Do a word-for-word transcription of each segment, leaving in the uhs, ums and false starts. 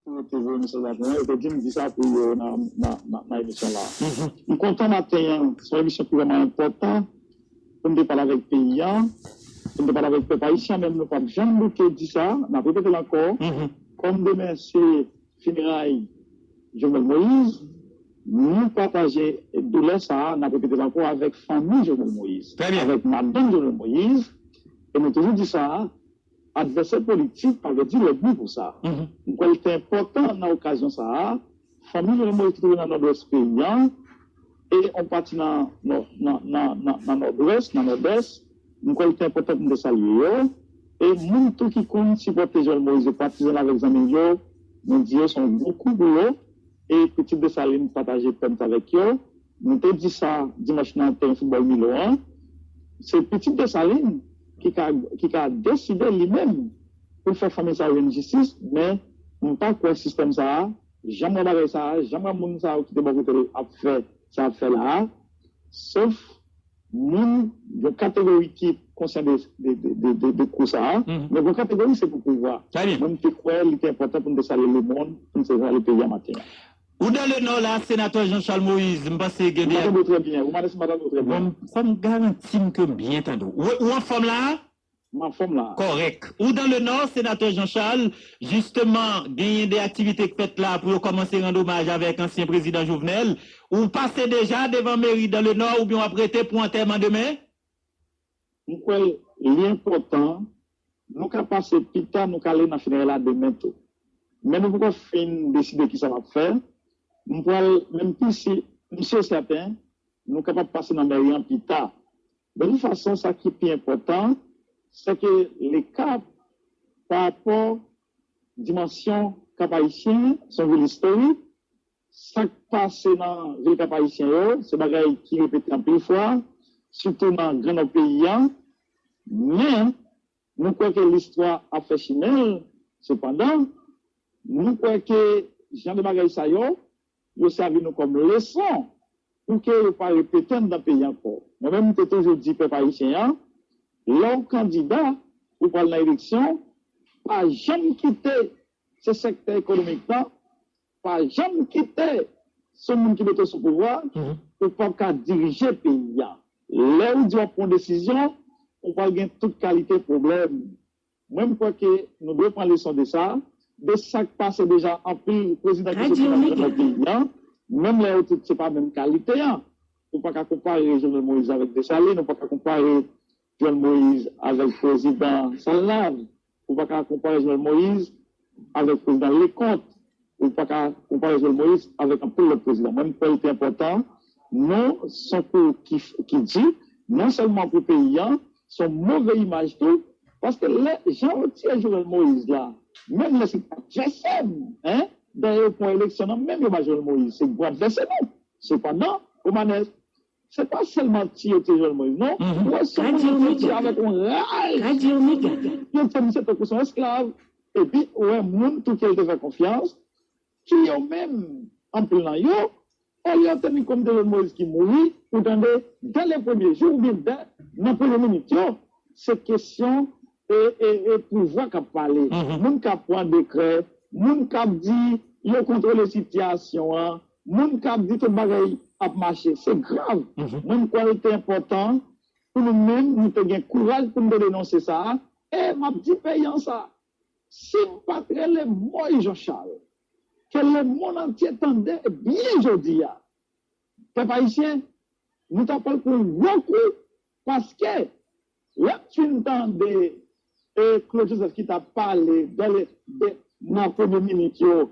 pou yo te voye mesaj la pou mwen, yo te di m di sa pou yo nan, nan, nan, nan emisyon la. M kontan maten an, se yon emisyon ki vrèman enpòtan pou m te pale avèk peyi an, pou m te pale avèk pèp ayisyen, menm nou p ap janm bouke di sa, n ap repete l ankò. Kòm demen se fineray Jovenel Moïse, nou pataje doulè sa a, n ap repete l ankò, avèk fanmi Jovenel Moïse, avèk madanm Jovenel Moïse, e nou toujou di sa, advèsè politik pa vle di lènmi pou sa. M kwè l te enpòtan nan okazyon sa a, fanmi Jovenel Moïse ki twouve nan Nòdwès peyi an, e yon pati nan, nan, nan, nan, nan, nan Nòdwès, nan Nòdès, m kwè l te enpòtan pou m te salye yo. E moun tou ki konn sipòte Jovenel Moïse yo, patizan l avèk zanmi l yo, mwen di yo se yon gwo kou pou yo. E Pitit Desalin pataje pèn avèk yo. Nou te di sa dimanch nan teren foutbòl Milo an. Se Pitit Desalin ki ka, ki ka deside li menm pou l fè fanmi sa yo jwenn jistis, men m pa kwè sistèm sa a, jan m wè bagay sa a, jan m wè moun sa yo ki te bò kote l ap fè sa y ap fè la a, sof moun, yon kategori ki konsyan de, de, de, de, de, de kou sa a, men yon kategori se pou pouvwa. Mwen, m te kwè li te enpòtan pou n te salye lemonn, pou n te salye peyi a maten an. Ou dans le Nord la, senatè Jean Charles Moïse, m panse gen de... Mwen tande w trè byen, ou mande si mwen tande w trè byen. Bon, fò m garanti m ke m byen tande w. Ou, ou anfòm la? M anfòm la. Kòrèk. Ou dans le Nord, senatè Jean Charles, jisteman, genyen de aktivite k fèt la pou yo kòmanse rann omaj avèk ansyen prezidan Jovenel. Ou pase deja devan meri dans le Nord oubyen w ap rete pou antèman demen? M kwè li enpòtan, nou ka pase pita, nou ka ale nan fineralye la demen tou. Men nou poko fin deside kisa n ap fè. M pral, menm pi si, m si e sèten, nou kapab pase nan meri an pita. De tout fason, sa ki pi enpòtan, se ke leka pa rapò dimansyon Kap Ayisyen, se yon vil istorik. Sa k pase nan vil Kap Ayisyen yo, se bagay ki repete anpil fwa, sitou nan Gran Nò peyi a. Men, nou kwè ke listwa ap fè chimen l. Sepandan, nou kwè ke jan de bagay sa yo, yo sèvi nou kòm leson pou ke yo pa repete anndan peyi ankò. Mwen menm, m te toujou di pèp ayisyen an, lè w kandida, ou pral nan eleksyon, pa janm kite se sektè ekonomik lan, pa janm kite se moun ki mete w sou pouvwa, ou p ap ka dirije peyi a. Lè ou di w ap pran desizyon, ou pral gen tout kalite pwoblèm. Mwen, m kwè ke nou dwe pran leson de sa, de sa k pase deja anpil prezidan ki soti nan gran peyi an, menm lè yo tout se pa menm kalite an. Ou pa ka konpare Jovenel Moïse avèk Desalin, ou pa ka konpare Jovenel Moïse avèk prezidan Salnav, ou pa ka konpare Jovenel Moïse avèk prezidan Leconte, ou pa ka konpare Jovenel Moïse avèk anpil lòt prezidan. Mwen, m kwè li te enpòtan, non, se yon kou ki, ki di, non sèlman pou peyi an, se yon move imaj tou, paske lè jan yo tiye Jovenel Moïse la, menm lè se advèsè m, en, dayè yo pran eleksyon nan menm yo ba Jovenel Moïse, se gwo advèsè nou. Sepandan, Romanès, se pa sèlman tiye yo tiye Jovenel Moïse, non. Ou wè se yon moun yo tiye avèk yon raj. Yo tiye misye tankou se yon esklav. Epi, ou wè moun tou ke l te fè konfyans, ki yo menm, anpil nan yo, olye yo te ni kòm de Jovenel Moïse ki mouri, ou tande, dè le premye jou oubyen dè nan premye minit yo, se kesyon e, e, e pouvwa k ap pale. Moun k ap pran dekrè, moun k ap di yo kontwole sitiyasyon an, moun k ap di tout bagay ap mache. Se grav. Mwen, m kwè l te enpòtan pou nou menm, nou te gen kouraj pou nou te denonse sa a. E m ap di peyi an sa, si m pa t rele Moïse Jean Charles, ke lemonn antye tande byen jodi a, pèp ayisyen, nou ta pral pran yon gwo kou, paske lè m fin tande, e, Claude Joseph ki t ap pale de, de, nan premye minit yo,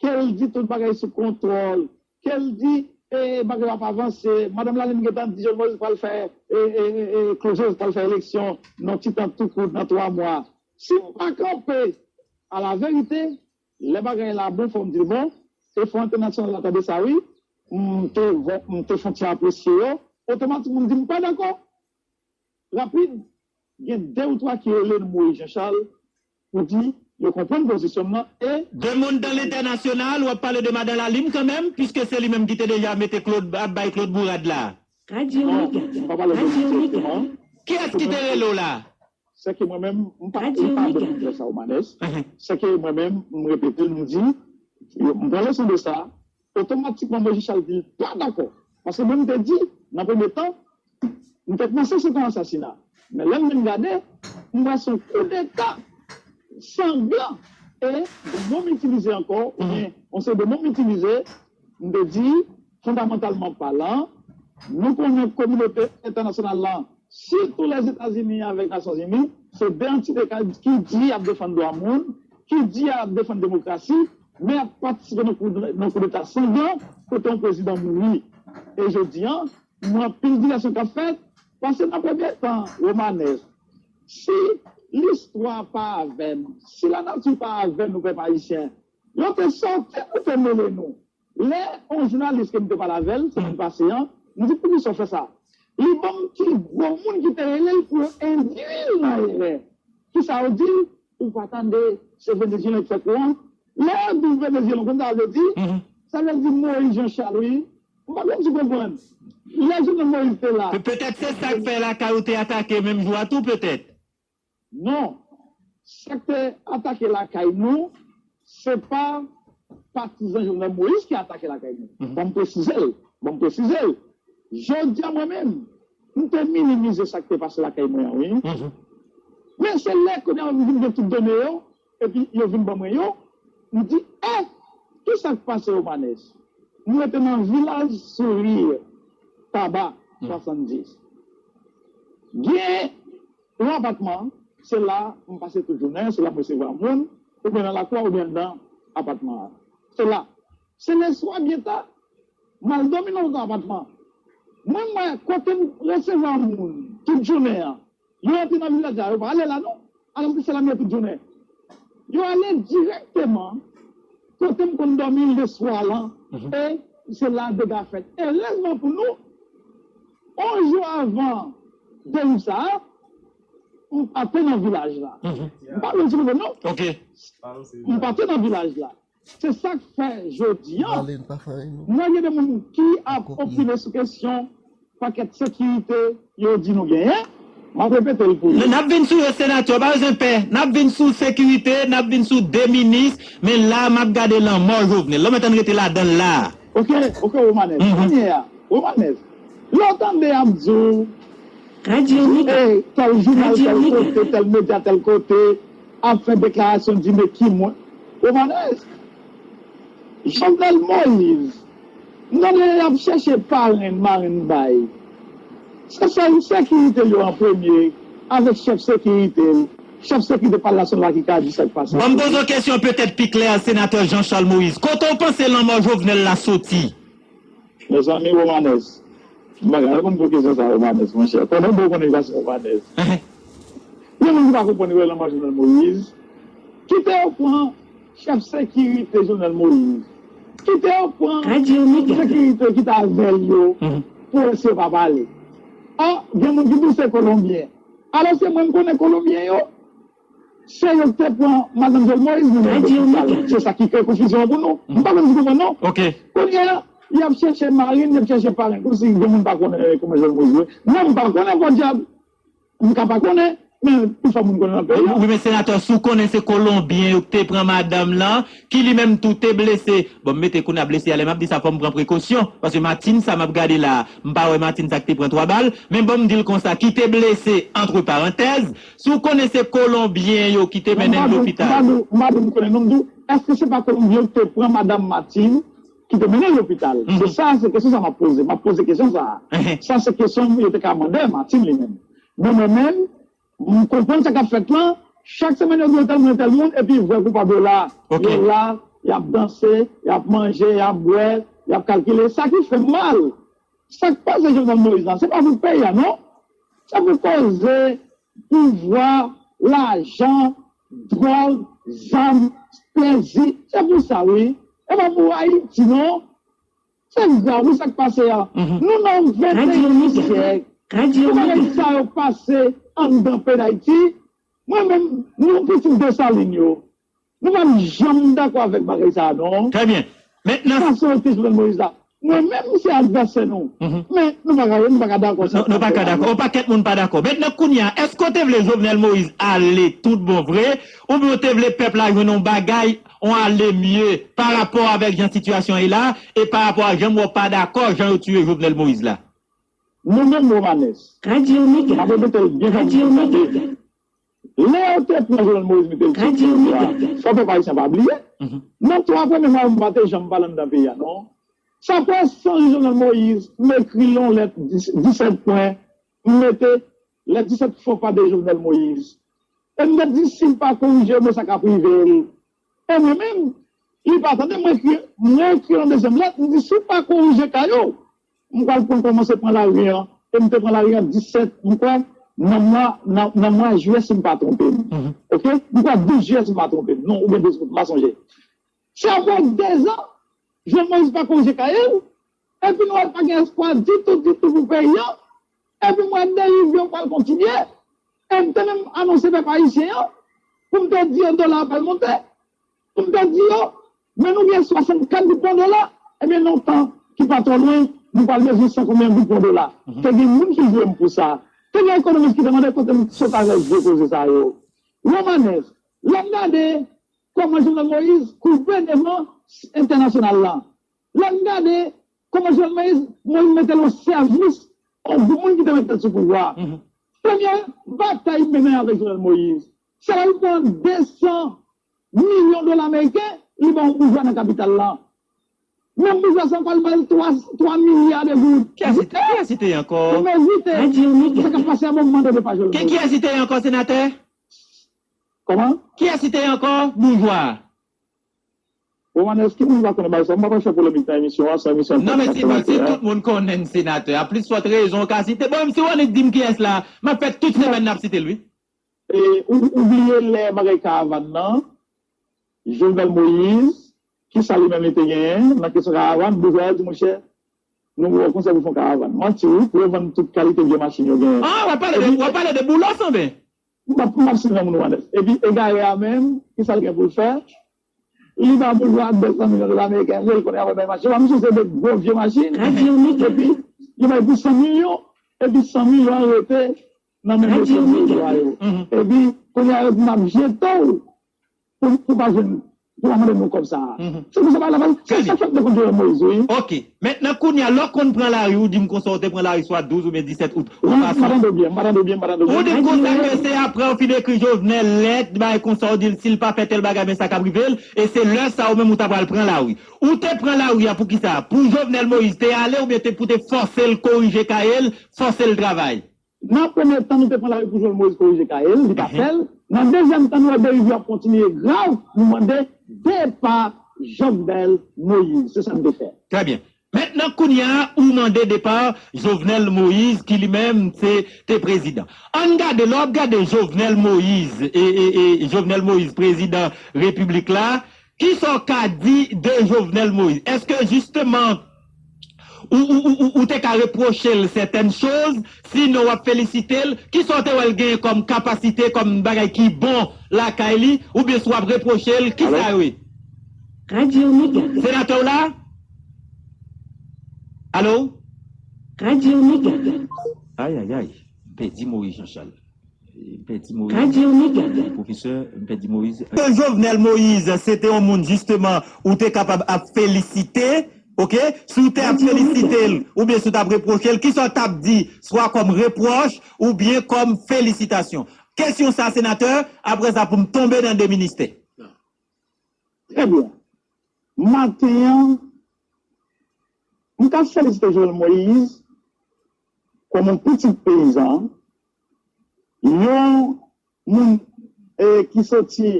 ke l di tout bagay sou kontwòl, ke l di, e, bagay yo ap avanse, madanm Lalin gentan di Jovenel Moïse pral fè, e, e, e, e, Claude Joseph pral fè eleksyon nan ti tan tou kout, nan twa mwa. Si m pa kanpe, alaverite, lè bagay la bon, fò m di l bon, e fò entènasyonal la tande sa wi, m te, m te fon ti apresye yo, otomatikman m di m pa dakò. Rapid, gen de ou twa ki rele m Moïse Jean Charles pou di yo konprann pozisyon m nan e... De moun dan lentènasyonal, w ap pale de madan Lalin kanmenm, piske se li menm ki te deja mete Claude, ap bay Claude bourad la. Non, m pa pale de li dirèkteman. Kiyès ki te rele w la? Se ke mwen menm, m pa, m pa bon pou fè sa, Romanès. Se ke mwen menm, m repete l, m di, Yo, m pran leson de sa, otomatikman Moyiz Jan Chal di l pa dakò. Paske mwen, m te di, nan premye tan, m te panse se te yon asasina. Men lè m vin gade, m wè se yon koudeta sanglan. E de mo m itilize ankò, oubyen yon seri de mo m itilize, m te di, fondamantalman palan, nou konnen kominote entènasyonal lan, sitou Lèzetazini avèk Nasyonzini, se de antite ka- ki di y ap defann dwa moun, ki di y ap defann demokrasi, men y ap patisipe nan kou- nan koudeta sanglan kote yon prezidan mouri. E jodi a, gen anpil diskisyon k ap fèt, paske nan premye tan, Romanès, si listwa pa avè n, si lanati pa avè nou, pèp ayisyen, yo te sòti pou te mele nou. Lè yon jounalis ke m te pale avè l semèn pase an, m di, "Poukisa w fè sa?" Li ban m ti gwo moun ki te rele l pou yo endui l nan erè. Kisa yo di l? Ou pa tande, se Venezyelyen k fè kou an. Lè yo di w Venezyelyen, konn sa yo vle di? Sa vle di Moyiz Jan Chal, wi. M pa konn si w konprann. Lè Jovenel Moïse te la. Pe- Petèt se sa k fè lakay ou te atake menm jou a tou, petèt. Non. Sa k te atake lakay nou, se pa patizan Jovenel Moïse ki atake lakay nou. Ban m presize l. Ban m presize l. Jodi a mwen menm, m te minimize sa k te pase lakay mwen an, wi. Men se lè kounye a m vin gen tout done yo, epi yo vin ban mwen yo, m di, eh, kisa k pase Romanès? M rete nan vilaj Sourire, Taba, swasanndis. Gen yon apatman, se la m pase tout jounen, se la m resevwa moun, oubyen nan lakou a, oubyen anndan apatman an. Se la. Se lèswa byen ta, m al dòmi nan yon apatman. Mwen, m wè kote m resevwa moun tout jounen an, yo rantre nan vilaj la, yo pa ale la non, alòske se la m ye tout jounen. Yo ale dirèkteman kote m konn dòmi leswa lan, e se la dega fèt. Erezman pou nou, yon jou avan deriv sa a, m pa te nan vilaj la. M pa menm sou non. M pa te nan vilaj la. Se sa k fè jodi a, mwen gen de moun ki ap opine sou kesyon pakèt sekirite yo di nou genyen. M ap repete l pou yo. N ap vin sou yo, senatè, pa bezwen pè. N ap vin sou sekirite, n ap vin sou de minis, men la, m ap gade lanmò Jovenel. Lòm antann rete ladan l la. Ok, ok, Romanès. Kounye a, Romanès, lè w tande y ap di w, eh, tèl jounal, tèl kote, tèl medya, tèl kote, ap fè deklarasyon di men ki mwen. Romanès, Jovenel Moïse, m tande y ap chèche parenn, marenn bay. Se sèl sekirite l yo an premye, avèk chèf sekirite l, chèf sekirite palè nasyonal la ki ka di sa k pase. Ban m poze w kesyon petèt pi klè, senatè Jean Charles Moïse. Kote w panse lanmò Jovenel la soti? Mezanmi, Romanès, m pa ka reponn pou kesyon sa a, Romanès, monchè. Kòman pou w konnen ki pase Romanès? Gen moun ki pa konprann reyèlman Jovenel Moïse. Kite yo pran chèf sekirite Jovenel Moïse. Kite yo pran sekirite ki t avè l yo pou yo se pa pale. A, gen moun ki di w se Kolonbyen. Alòske mwen, m konnen Kolonbyen yo. Se yo ki te pran madanm Jovenel Moïse, mennen l lopital. Se sa ki kreye konfizyon an pou nou. M pa konn si w konprann non. Kounye a, y ap chèche marenn, y ap chèche parenn. Kòmsi gen moun pa konnen kòman Jovenel Moïse ye. Non, m pa konnen, podyab. M ka pa konnen, men pi fò moun konnen nan peyi a. Wi, men senatè, si w konnen se Kolonbyen yo ki te pran madanm lan, ki li menm tou te blese. Bon, m mete kounye a blese a, lè m ap di sa, fò m pran prekosyon. Paske matin sa m ap gade la, m pa wè matin sa ki te pran twa bal. Men bon, m di l konsa, ki te blese, antre parantèz, si w konnen se Kolonbyen yo ki te mennen l lopital. M pa di w, m pa di w, m konnen non, m di w, èske se pa Kolonbyen yo ki te pran madanm Martine, ki te mennen l lopital? Se sa, se kesyon sa m ap poze. M ap poze kesyon sa a. Sa se kesyon yo te ka mande Martine li menm. Men mwen menm, m konprann sa k ap fèt lan, chak semèn yo di yo tèl moun, tèl moun, epi vrè koupab yo la. Yo la, y ap danse, y ap manje, y ap bwè, y ap kalkile. Sa ki fè m mal, sa k pase Jovenel Moïse la, se pa pou peyi a non. Se pou koze pouvwa, lajan, dwòg, zam, plezi. Se pou sa wi. E pa pou Ayiti non. Se grav wi sa k pase a. Nou nan venteyenyèm syèk. Pou bagay sa yo pase anndan peyi Dayiti, mwen menm, nou pitit Desalin yo. Nou p ap janm dakò avèk bagay sa a non. Trè byen. Mentnan, sa se yon ti Jovenel Moïse la. Mwen menm, se advèsè nou. Men nou pa ka, nou pa ka dakò sa. Nou pa ka dakò. Yon pakèt moun pa dakò. Mentnan, kounye a, èske w te vle Jovenel Moïse ale tout bon vre, oubyen w te vle pèp la jwenn yon bagay on ale mye pa rapò avèk jan sitiyasyon ye la e pa rapò a jan m wè w pa dakò jan yo tiye Jovenel Moïse la? Nou menm Romanes, n ap repete l byen fò pou nou tande. Lè yo te pran Jovenel Moïse mete l sou pouvwa a, fò pèp ayisyen pa bliye, nan twa premye mwa yo m pa te janm pale anndan peyi a non. Sa fè san jou Jovenel Moïse m ekri l yon lèt disèt pwen, m mete lè disèt fò pa de Jovenel Moïse. E m te di si l pa korije, men sa k ap rive l. E mwen menm, li pa tande, mwen ekri, mwen ekri yon dezyèm lèt, m di si w pa korije kay ou, m pral pran kòmanse pran lari an. E m te pran lari an disèt, m kwè, nan mwa, nan, nan mwa jiyè si m pa twonpe m. Oke? M kwè douz jiyè si m pa twonpe m. Non, oubyen douz out, m pa sonje. Se apre dezan, Jovenel Moïse pa korije kay li, epi nou wè l pa gen espwa ditou, ditou pou peyi an, epi m wè deriv yo pral kontinye, e m te menm anonse pèp ayisyen an, pou m te di yo dola a pral monte, pou m te di yo, men nou gen swasannkat goud pou yon dola, ebyen nan yon tan ki pa twò lwen, nou pral bezwen san konbyen goud pou yon dola. Te gen moun ki jwe m pou sa, te gen ekonomis ki te mande kote m sot avèk vye koze sa yo. Romanes, lè m gade, kòman Jovenel Moïse koupe devan entènasyonal la. Lè n gade kòman Jovenel Moïse, Moïse mete l o sèvis yon gwoup moun ki te mete l sou pouvwa a. Premye batay m mennen avèk Jovenel Moïse, se lè l pran de san milyon dola ameriken, li ba yon boujwa nan kapital la. Menm boujwa sa ankò, li ba l twa, twa milya de goud. Kiyès li te ye ankò? Pou mezite sa k ap pase a bon moman de depa Jovenel Moïse. Kiyès li te ye ankò, senatè? Kòman? Kiyès li te ye ankò, boujwa a? Romanes, ki moun ki pa konnen bagay sa? M pa pral fè polemik nan emisyon an, se yon emisyon entènasyonal. Non, men si, si tout moun konnen senatè a, plis fòt rezon w ka site. Bon, si w annik di m kiyès la, m ap fè tout semèn n ap site l, wi. E, ou, ou bliye lè bagay karavàn nan, Jovenel Moïse, kisa li menm li te genyen nan kesyon karavàn, boujwa yo di, monchè, nou wè w konsa pou fè yon karavàn. Manti, wi, pou yo vann tout kalite vye machin yo genyen. Ah, w ap pale de, w ap pale de Boulos, anben? M ap, m ap site nan moun Romanes. Epi egare a menm, kisa l gen pou l fè? Li ba boujwa a de san milyon dola ameriken vre, l konnen apre bay machin. Machin se de gwo vye machin. Epi, li bay pou san milyon, epi san milyon an rete nan men mesye boujwa yo. Epi, kounye a yo di n ap jete w pou, pou pa jwenn, pou pa mande nou kòb sa a. Se pou sa bagay la, se sa k fè m te konn Jovenel Moïse, wi. Ok. Mentnan, kounye a, lè w konn pran lari, ou di m konsa w te pran lari swa douz oubyen disèt out. Ou pa sonje. M pa tande w byen, m pa tande w byen, m pa tande w byen. Ou di m konsa ke se apre w fin ekri Jovenel lèt, bagay konsa, w di l si l pa fè tèl bagay, men sa k ap rive l, e se lè sa a ou menm ou ta pral pran lari. Ou te pran lari a poukisa? Pou Jovenel Moïse te ale oubyen te pou te fòse l korije kay li, fòse l travay? Nan premye tan, nou te pran lari pou Jovenel Moïse korije kay li, li pa fè l. Nan dezyèm tan, nou wè deriv yo ap kontinye grav, nou mande depa Jovenel Moïse. Se sa n te fè. Trè byen. Mentnan, kounye a, ou mande depa Jovenel Moïse, ki li menm se te prezidan. Ann gade, lè w ap gade Jovenel Moïse, e, e, e, Jovenel Moïse, prezidan repiblik la, kisa w ka di de Jovenel Moïse? Èske jisteman ou, ou, ou, ou, ou te ka repwoche l sètèn choz, sinon w ap felisite l? Kisa w te wè l genyen kòm kapasite, kòm bagay ki bon lakay li? Oubyen si w ap repwoche l, kisa yo ye? Radyo Mega. Senatè w la? Alo? Radyo Mega. Ayayay, m pèdi Moïse Jean Charles. M pèdi Moïse. Radyo Mega. Pwofesè, m pèdi Moïse. Ke Jovenel Moïse, se te yon moun, jisteman, ou te kapab ap felisite, ok? Si w te ap felisite l, oubyen si w t ap repwoche l, kisa w t ap di, swa kòm repwòch, oubyen kòm felisitasyon? Kesyon sa, senatè, apre sa, pou m tonbe nan de ministè. Trè byen. Maten an, m ka felisite Jovenel Moïse kòm yon pitit peyizan, yon moun, e, ki soti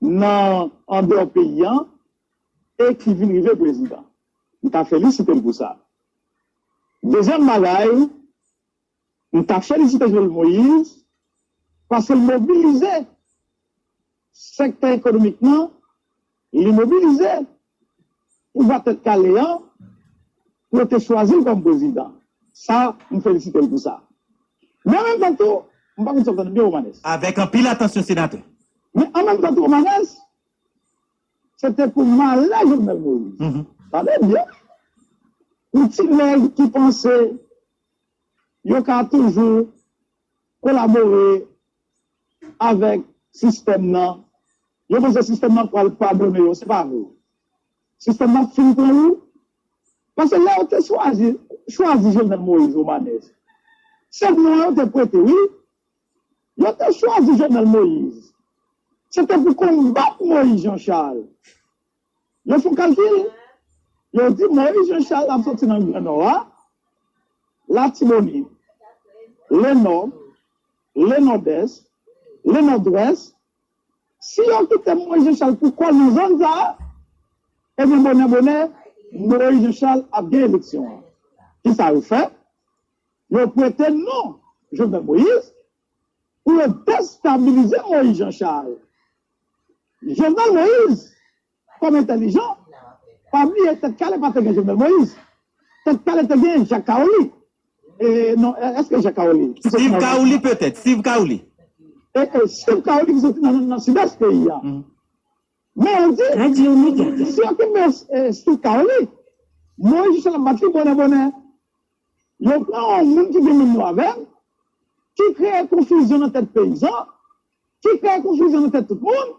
nan andeyò peyi a e ki vin rive prezidan. M ka felisite l pou sa. Dezyèm bagay, m ta felisite Jovenel Moïse paske l mobilize sektè ekonomik nan, li mobilize pouvwa Tèt Kale an pou yo te chwazi l kòm prezidan. Sa, m felisite l pou sa. Men an menm tan tou, m pa konn si w ap tande m byen, Romanes. Avèk anpil atansyon, senatè. Men an menm tan tou, Romanes, se te pou malè Jovenel Moïse. Tande byen. Pou ti nèg ki panse yo ka toujou kolabore avèk sistèm nan, Yo panse sistèm nan pral padone yo, se pa vre. Sistèm nan fin pran ou. Paske lè yo te chwazi, chwazi Jovenel Moïse Romanès, se non yo te prete, wi. Yo te chwazi Jovenel Moïse. Se te pou konbat Moïse Jean Charles. Yo fè yon kalkil. Yo di Moïse Jean Charles ap soti nan Gran Nò a, Latibonit, Lenò, Lenòdès, Lenòdwès. Si yo kite Moïse Jean Charles pou kò l nan zòn sa a, ebyen, bonè bonè, Moïse Jean Charles ap gen eleksyon an. Kisa yo fè? Yo prete non Jovenel Moïse pou yo destabilize Moïse Jean Charles. Jovenel Moïse, kòm entèlijan, pa bliye Tèt Kale pa te gen Jovenel Moïse. Tèt Kale te gen Jacques Kaoly. E, non, èske Jacques Kaoly? Steve Kaoly, petèt. Steve Kaoly. E, e, Steve Kaoly ki soti nan, nan sidès peyi a. Men yo di, si yo kenbe, e, Steve Kaoly, Moïse Jean Charles ap bat li bonè bonè. Yo pran yon moun ki gen menm non avè m, ki kreye konfizyon nan tèt peyizan, ki kreye konfizyon nan tèt tout moun,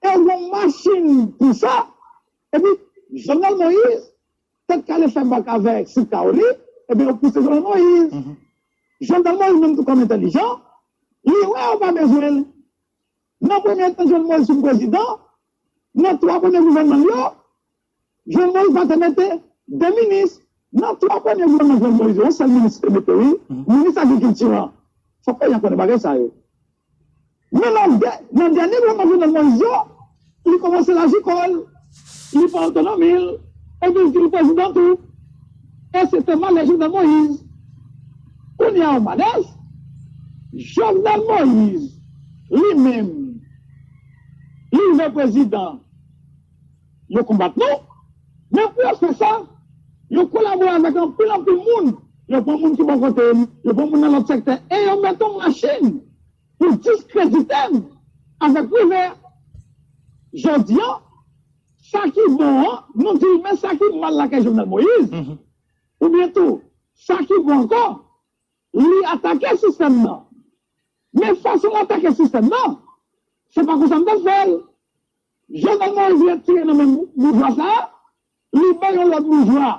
e yo gen yon machin pou sa, epi Jovenel Moïse, Tèt Kale fè bak avèk Steve Kaoly, epi yo pouse Jovenel Moïse. Jovenel Moïse menm tou kòm entèlijan, li wè yo pa bezwen l. Nan premye tan Jovenel Moïse vin prezidan, nan twa premye gouvènman l yo, Jovenel Moïse pa te mete de minis. Nan twa premye gouvènman Jovenel Moïse yo, yon sèl minis te mete, wi, minis agrikilti an. Fòk peyi a konnen bagay sa yo. Men nan dè-, nan dènye gouvènman Jovenel Moïse yo, li kòmanse lajikòl, li pran otonomi l, epi li di li prezidan tou. E se te malè Jovenel Moïse. Kounye a, Romanès, Jovenel Moïse, li menm, li rive prezidan, yo konbat nou. Men pou yo fè sa, yo kolabore avèk anpil, anpil moun. Yo pran moun ki bò kote m, yo pran moun nan lòt sektè, e yo mete yon machin pou diskredite m avèk Privè. Jodi a, sa ki bon an, nou di l, men sa ki mal lakay Jovenel Moïse, oubyen tou, sa ki bon ankò, li atake sistèm nan. Men fason l atake sistèm nan, se pa konsa m t ap fè l. Jovenel Moïse retire nan men boujwa sa a, li bay yon lòt boujwa.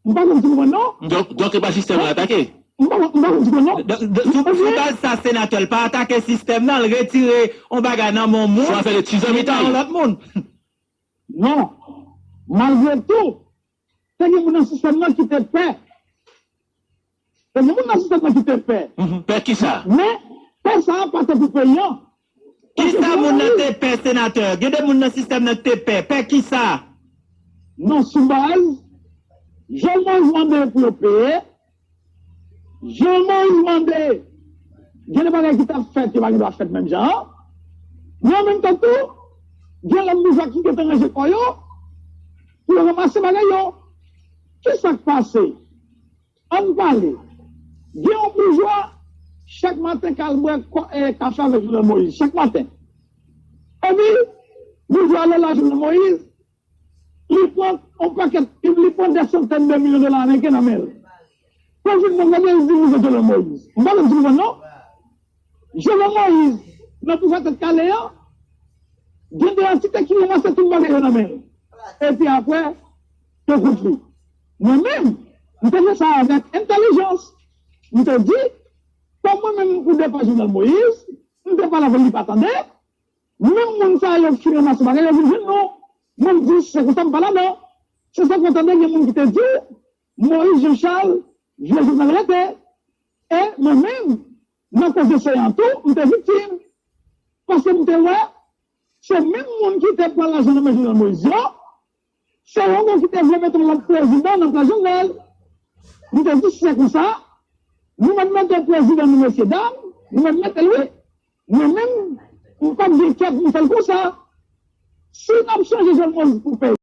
M pa konn si w konprann non. Donk, donk e pa sistèm nan atake? M pa, m pa konn si w konprann non. Donk, donk, sou, sou baz sa, senatè, l pa atake sistèm nan, l retire yon bagay nan men yon moun, li bay yon lòt moun. Non. Malgre tou, te gen moun nan sistèm nan ki te pè. Te gen moun nan sistèm nan ki te pè. Pè kisa? Men, pè sa a pa te pou peyi an. Kisa moun nan te pè, senatè? Gen de moun nan sistèm nan ki te pè. Pè kisa? Non, sou baz, Jovenel Moïse mande pou yo peye. Jovenel Moïse mande, gen de bagay ki t ap fèt, yo pa gen dwa fèt menm jan an. Men an menm tan tou, gen lòt boujwa ki gentan ranje kò yo pou yo ranmase bagay yo. Kisa k pase? Ann pale. Gen yon boujwa, chak maten, k al bwè kò-, e, kafe avèk Jovenel Moïse, chak maten. Epi, boujwa al la Jovenel Moïse, li pran yon pakèt, li pran dè santèn de milyon dola ameriken nan men l. Pou l fin bon, gade, li di boujwa Jovenel Moïse. M pa konn si w konprann non. Jovenel Moïse, nan pouvwa Tèt Kale an, gen de antite ki ranmase tout bagay yo nan men l. Epi apre, yo kout li. Mwen menm, m te fè sa avèk entèlijans. M te di, kòm mwen menm m kou depa Jovenel Moïse, m te pale avè l, li pa tande. Menm moun sa yo fin ranmase bagay, yo vin jwenn nou. Mwen m di, se konsa m pa ladan. Se sa k fè w tande gen moun ki te di, Moïse Jean Charles, vye Jovenel rete. E mwen menm, nan koze Seyan tou, m te viktim. Paske m te wè, se menm moun ki te pran lajan nan men Jovenel Moïse yo, se yo menm ki te vle mete yon lòt prezidan nan plas Jovenel. M te di, si se konsa, nou mèt mete yon prezidan nou, mesyedam, nou mèt mete l wi. Mwen menm, m p ap gen kè pou m fè l konsa. Si n ap chanje Jovenel Moïse pou peyi,